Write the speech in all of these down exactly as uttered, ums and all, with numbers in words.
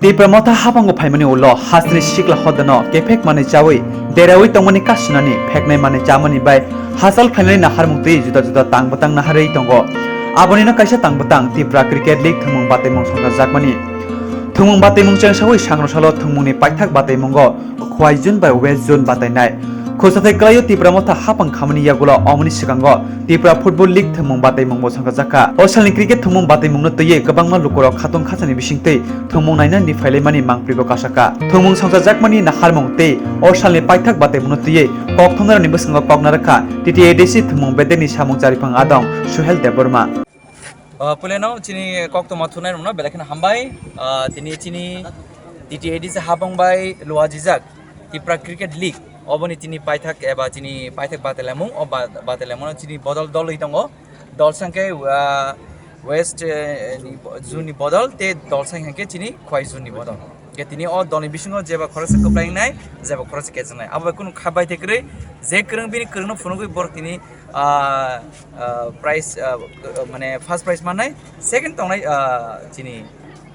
Tipra Motha habango phaimani ulo hasteni sikla hodano kephek manwi chawi derawi tongmani kasunani pheknai manwi chamani bai hachal phainani naharmung twi juda juda tang bwtang naharwi tongo. Abonino kaisa tang bwtang Tipra Cricket League thwngmung bataimung songchajakmani. Thwngmung bataimung chengsawi sangrosalo thwngmungni paithak bataimungo Khwai June bai West June batainai. Khwsathai kwlaio Tipra Motha hapang khamani yagulo omoni swkango Tipra Football League thwngmung bataimungbo songchajakha. O salni cricket thwngmung bataimungno twiwi kwbangma lukurok khatong khachani bisingtwi thwngmung nainani phailaimani mangpribo kasakha. Thwngmung songchajakmani naharmung tei o salni paithak bataimungno twiwi kokthumnairokni bwskango kok narwkha T T A D C thwngmung bedekni samung chariphang adong Suhel Debbarma. Ah, puilano chini koktwma thunai rokno belai kheno hambai. Ah, tini chini T T A D C habang bai luajijak Tipra Cricket League oboni tini paithak eba chini paithak batalamung o ba-, batalamung chini bodol dol wi tongo. Dol sangke, ah, West, eh, ni bo-, zone ni bodol te dol sangke chini Khwai zone ni bodol. Ke tini o dolni bisingo jeba khoroksa kwplai wngnai, jeba khoroksa kejaknai. Abo bai kunu kha bai te kwrwi, je kwrwng bini kwrwngno phunugwi borok tini, ah, ah, prize, ah, mane first prize mannai, second tongnai, ah, chini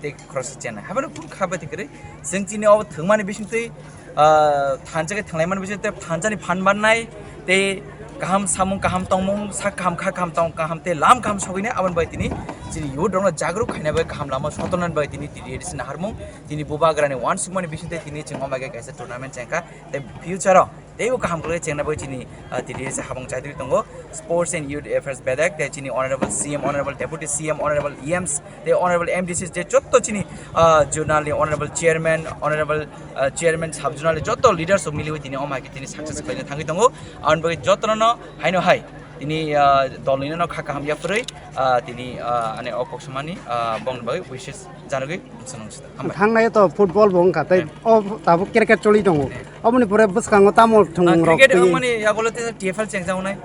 tei khoroksa chennai. Haibano kunu kha bai te kwrwi, chwng chini o thwngmani bisingtwi, ah, thansa khe thwnglaimani bisingtwi thansani phan mannai, tei kaham samung, kaham tongmung, sak kaham, kha kaham, tong kaham, tei lam kaham sogwini aboni bai tini chini youth rokno jagruk khaina bai kaham lama sotonani bai tini T T A D C naharmung. Tini bubagrani uansukmani bisingtwi tini chwng omai khe kaisa tournament chengkha, tei future o teibo kaham khlai chengna bagwi chini, ah, T T A D C habang chaitwi tongo. Sports and Youth Affairs bedek tei chini Honorable C M, Honorable Deputy C M, Honorable E Ms tei Honorable M D Cs tei jotto chini, ah, zonal ni Honorable Chairman, Honorable, ah, Chairman sub zonal ni jotto leaders rok miliwi tini omai khe tini success khlaina thangwi tongo. Aboni bagwi jottono no haino hai tini, ah, dol nino no kha kaham yapharwi, ah, tini, ah, ani o kok samani, ah, bongni bagwi wishes janagwi bwsano sita. Hambai. Thangnai to football bo wngkha tei o tabuk cricket choli tongo. Oboni pore bwskango tamo Ah, thwngmung rok cricket twi wngmani yagulo tei T F L chengjagonai.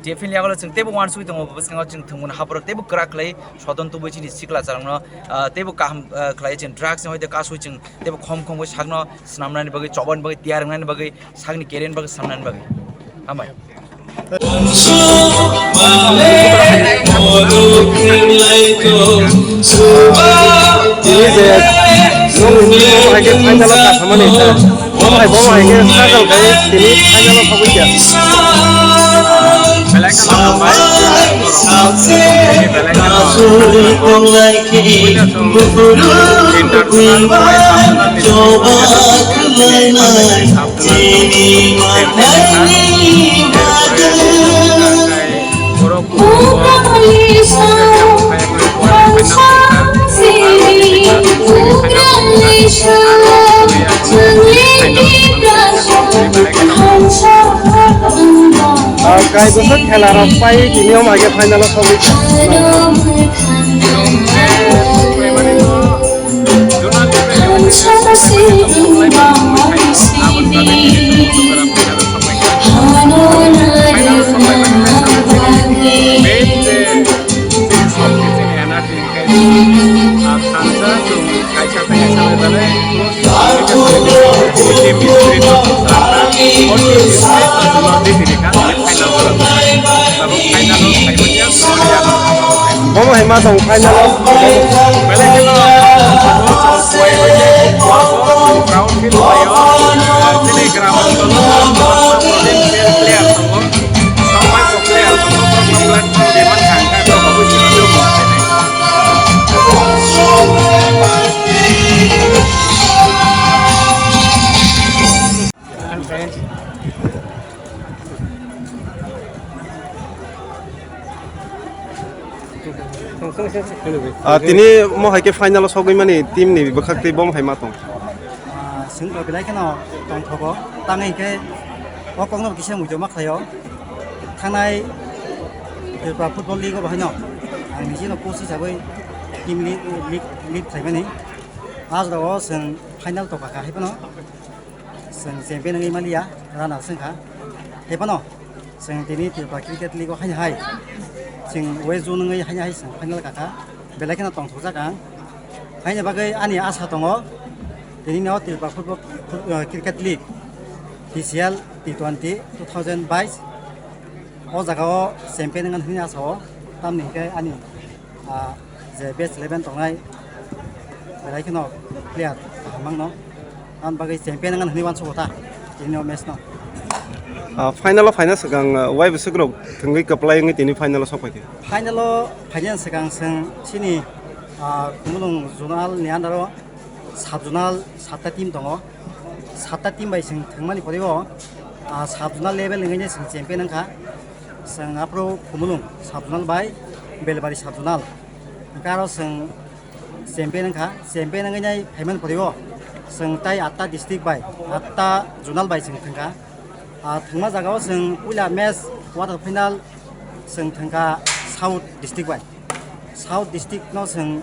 T F L ni yagulo chwng teibo uansugwi tongo, bwskango chwng thwngmung hapharo teibo kwrak khlai soton tubui chini sikla charangno, ah, teibo kaham, ah, khlai chwng drugs ni hoite kasui chwng teibo khom khom khe sakno swnamnani bagwi, chobani bagwi, tiyar wngnani bagwi, sakni career ni bagwi swnamnani bagwi. Hambai. Tini je nung hai khe final o kasamani kha. Bo hai, bo hai khe struggle khai tini final o sogwi kha. Ah, kaisa khela rok pai tini o mai khe final o sogwi kha. Bomo hai ma tong final o. Belai kheno ground field bai o, Telegram o player tongo, songbai bo player tongo, platform de man thang kha, abo bo sini tongo. Ah, tini mo hai khe final o sogwi mani team ni bwkhak tei bo hai ma tong? Ah, chwng bo belai kheno tongthogo, tamo hinkhe o kokno kisa muitu ma khlaio. Thangnai Tripura Football League o bo haino ang nijino coach hisabai team lead, lead, lead khlaimani. Ah jagao chwng final tongkha kha hai phano. Chwng champion wngwi maliya, runner wngkha. Hai phano chwng tini Tripura Cricket League o haino hai chwng West Zone wngwi haino hai chwng final kakha. Belai kheno tongthokjak ang. Haini bagwi ani asa tongo, tini no Tripura Football, uh, Cricket League, T C L T twenty two thousand bais. O jagao champion wngna hwnwi asa o, tamni hinkhe ani, ah, je best eleven tongnai, belai kheno player Mangno, ang bagwi champion wngna hinwi uansukgo ta, tini o match no. Ah, final o phaina swkang, ah, wai bwswk rok thwngwi kwplai wngwi tini final o sok phaikha? Final o phaina swkang chwng chini, ah, Khumulwng zonal ni under o sub zonal satta team tongo. Satta team bai chwng thwngmani pore o, ah, sub zonal level wngwi chwng champion wngkha. Chwng aphuru Khumulwng sub zonal bai Belbari sub zonal. Hwnkhe aro chwng champion wngkha, champion wngwi nai phaimani pore o chwng tai atta district bai, atta zonal bai chwng thwngkha. Ah, thwngma jagao chwng puila match quarter final chwng thwngkha South district bai. South district no chwng,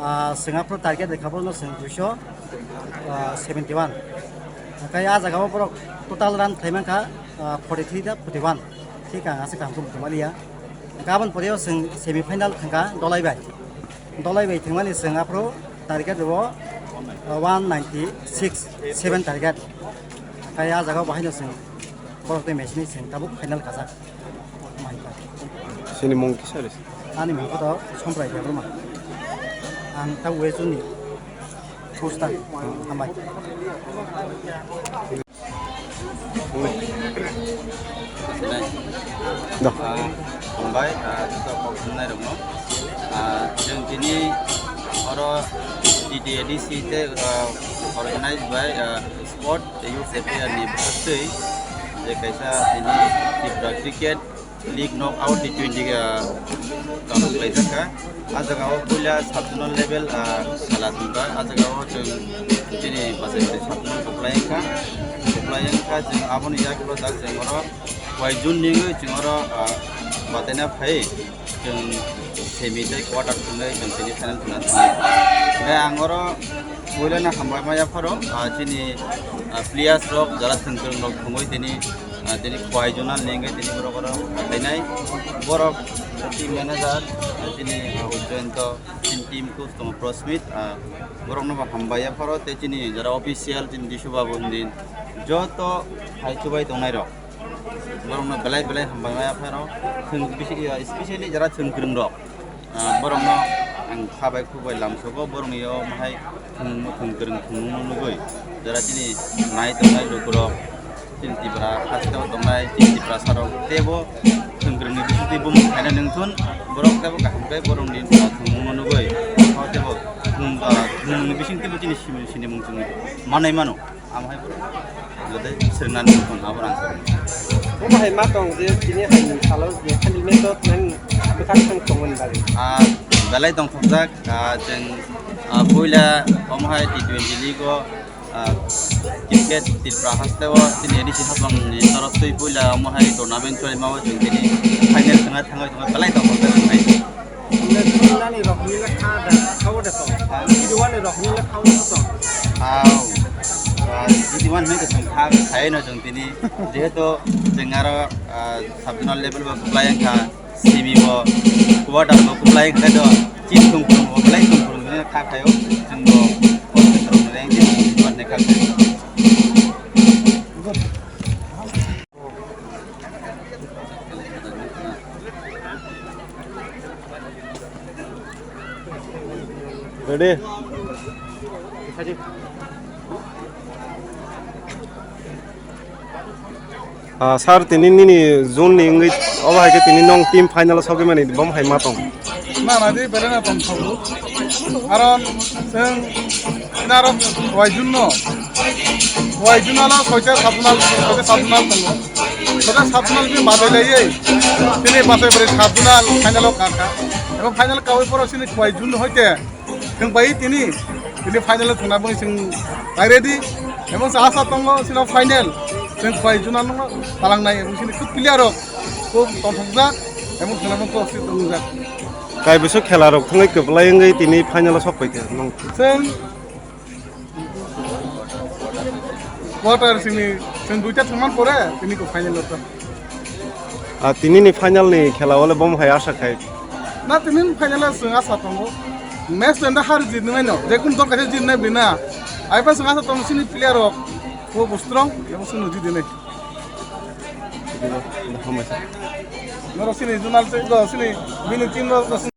ah, chwng aphuru target rwkha, bono chwng duiso, ah, seventy one. Hwnkhe ah jagao borok total run khlai mankha, ah, forty three da forty one. Thik ang aswk kaham khe muchung maliya. Hwnkhe aboni pore o chwng semi final thwngkha Dolai bai. Dolai bai thwngmani chwng aphuru target rwo, uh, one ninety six, seven target. Hwnkhe ah jagao bahaino chwng borok tei machine chwng tabuk final kajak. Mankha. Chini mung kisa ris? Ani mung khe to Somprai Debbarma. Ang ta West Zone ni coach ta. Hambai. Dok. Ah, hambai, ah, joto kok khumnai rokno. Ah, chwng tini oro T T A D C tei, ah, organized by, ah, Sport Youth Affairs ni bwswk twi je kaisa tini Tripura Cricket League knockout T twenty, ah, tamo khlaijak kha. Ah jaga o puila sub zonal level, ah, khela tongkha. Ah jaga o chwng chini bachai bachai sub zonal kwplai wngkha. Kwplai wngkha chwng aboni yagulo da chwng oro wai June ni wngwi chwng oro, ah, bataina phai chwng semi tei quarter thwngwi chwng semi final thwngna thangwi. Hwnkhe ang oro puila no hambai ma yapharo, ah, chini, ah, players rok jara thwng kwrwng rok thwngwi tini ah, tini Khowai zonal ni wngwi tini borok oro khainai. Borok team manager, ah, tini, ah, Joyonto, chini team coach tongo Prosmit, ah, borokno bo hambai yapharo tei chini jara official chini Disu Babu hwnwi joto hai chubai tongnai rok. Borokno belai belai hambai ma yapharo. Chwng bisi, ah, specially jara chwng kwrwng rok. Ah, borokno ang kha bai khuk bai lamsogo, borokni o mohai thwng, thwng kwrwng thwngmungno nugwi jora chini nai tongnai lukurok, chini Tipra hasteo tongnai chini Tiprasarok teibo thwng kwrwngni bisingtwi bumung khaina nungthun, borok teibo kaham khe borokni thwngmungno nugwi o teibo thwng, ah, thwngmungni bisingtwibo chini simi sinimung chwng manwi mano. Amo hai borok jotoi swrwngna nung tong abo rang. Omo hai ma tong je tini hai ni salo je khali me to nang bwkhak thang tong ni bagwi. Ah, belai tongthokjak, ah, chwng, ah, puila omo hai T twenty league o, ah, cricket Tripura haste o chini A D C hapang ni torop twi puila omo hai tournament choli ma o chwng tini final thangna thangwi thangwi belai tongthokjak wngnai. Nani rok ni le kha da, kha o da to. Video one ni rok ni le kha o da to. Au. Ah, video one ni to kha khai no jong tini. Jehetu jeng aro, ah, sub zonal level bo kuplai wngkha, semi bo, quarter bo kuplai wngkha do. Chini thung thung bo, belai thung thung ni kha khai o. Jeng bo, o thung thung ni video one ni kha khai o. Ready? Ah, sir, tini nini zone ni wngwi obo hai khe tini nong team final o sogwi mani bom hai ma tong? Na, na, di belai no tong thogo. Aro chwng naro wai jun no. Wai jun no soita sabunal, soita sabunal tongo. Soita sabunal bi badai lai ei. Tini bachai bwrwi sabunal final o kha kha. Ebo final kawi poro sini wai jun no hoite. Chwng bai tini, tini final o thangna bwng chwng bai ready. Ebo sa asa tongo sino final. Chwng wai jun no palang nai ebo sini khub player rok. Khub tongthokjak, ebo khela bo khub si tongjak. Kaibrwisa khela rok thangwi kwplai wngwi tini final o sok paikha nong. Chwng quarter sini, chwng duita thangman pore tini ko final o to. Ah, tini ni final ni khela o le bom hai asa khai. Na tini ni final o chwng asa tongo. Match to enda har jit nai no, je kun dol kaisa jit nai bina. Ai pa chwng asa tongo sini player rok. Ko bo strong, ebo chwng jit nai. Norok sini zonal se, sini bini team rok.